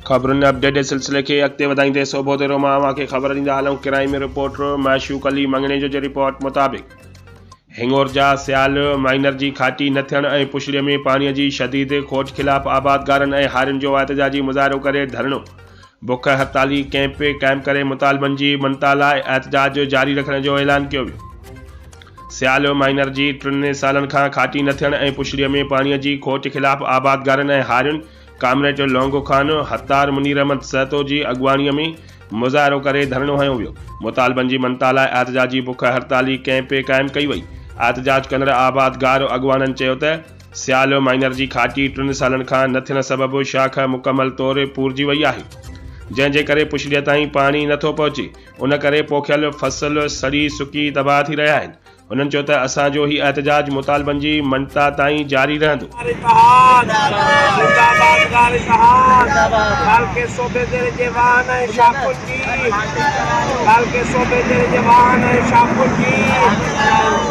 خبرن اپڊيٽ جي سلسلي کي اڳتي وڌائيندي سوڀوديرو مان اوهان کي خبر ڏيندا هلون ڪرائيم رپورٽر معشوق علي مڱڻيجو جي رپورٽ مطابق هڱورجا سيال مائنر جي کاٽي نه ٿيڻ ۽ پڇڙي ۾ پاڻي جي شديد کوٽ خلاف آبادگارن ۽ هارين جو احتجاجي مظاهرو ڪري ڌرڻو بک هڙتالي ڪئمپ قائم ڪري مطالبن جي مڃتا لاء احتجاج جاري رکڻ جو اعلان ڪيو ويو. سيال مائنر جي ٽن سالن کان کاٽي نه ٿيڻ ۽ پڇڙي ۾ پاڻي جي کوٽ خلاف آبادگارن ۽ هارين ڪامريڊ لونگ خان، هتار منير احمد سهتو جي اڳواڻي ۾ مظاهرو ڪري ڌرڻو هنيو ويو. مطالبن جي مڃتا لاء احتجاجي بک هڙتالي ڪئمپ قائم ڪئي وئي. احتجاج ڪندڙ آبادگار اڳواڻن چيو ته سيال مائنر جي کاٽي ٽن سالن کان نه ٿيڻ سبب شاخ مڪمل طور پورجي وئي آهي، جنهن جي ڪري پڇڙيء تائين پاڻي نه ٿو پهچي، ان ڪري پوکيل فصل سڙي سڪي تباهه ٿي رهيا آهن. هنن چيو ته اسان جو هي احتجاج مطالبن جي مڃتا تائين جاري رهندو. اتحاد زنده باد اتحاد تعلقي صوبيديري جي واهن ۽ شاخن جي تعلقي صوبيديري جي واهن ۽ شاخن جي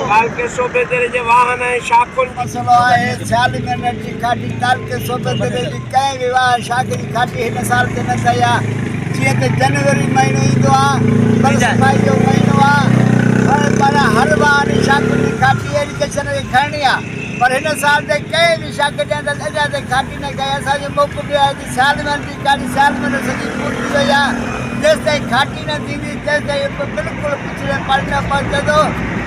تعلقي صوبيديري جي واهن ۽ شاخن جي. مسئلو آهي سيال ۾ نه جي کاٽي تعلقي صوبيديري جي ڪنهن به واهه شاخ جي کاٽي هن سال تي نه ٿي آهي جيئن ته جنوري مهينو ايندو آهي پر صفائي جو مهينو آهي پر هر واهه ۽ شاخن جي کاٽي ايريگيشن کي کڻڻي آهي پر هن سال تي ڪنهن به شاخ جي اندر اڃا تائين کاٽي نه ڪئي اسان جو موقف اهو آهي ته سيال ۾ جي کاٽي سيال ۾ سڄي پوري ٿي وئي آهي جيستائين کاٽي نه ٿيندي تيستائين بلڪل پڇڙي پاڻي نه پهچندو.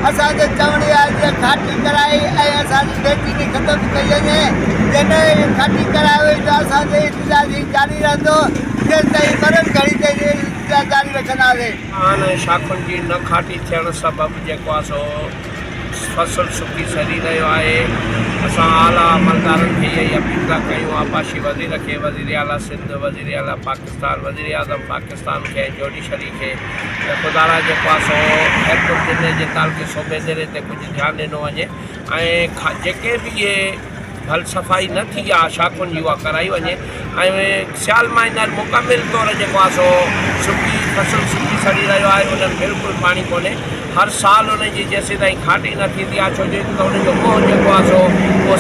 اسان جو چوڻ اهو آهي ته کاٽي ڪرائي ۽ اسان جي بيچيني ختم ڪئي وڃي. جي نه کاٽي ڪرائي وئي ته اسان جو احتجاج هي جاري رهندو جيستائين مرڻ گهڙي تائين احتجاج جاري رکنداسين. آهن ۽ شاخن جي نه کاٽي ٿيڻ سبب جيڪو آهي سو فصل سڪي سڙي رهيو آهي. اسان اعليٰ عملدارن کي اها ئي اپيل ٿا ڪيون آبپاشي وزير کي، وزيراعليٰ سنڌ، وزيراعليٰ پاڪستان، وزيراعظم پاڪستان کي ۽ جوڊيشري کي ته خدارا جيڪو آهي سو خيرپور ضلعي جي تعلقي صوبيديري تي ڪجهه ڌيان ڏنو وڃي ۽ جيڪي به اهي ڀل صفائي نه ٿي آهي شاخن جي اها ڪرائي وڃي ۽ سيال مائنر مڪمل طور جيڪو آهي سو سڪي فصل سڪي سڙي رهيو آهي انهن بلڪل پاڻي ڪونهي هر سال ان جي جيسيتائين کاٽي نه ٿيندي آهي ڇو جو هڪ ته ان جو منهن جيڪو آهي سو اهو.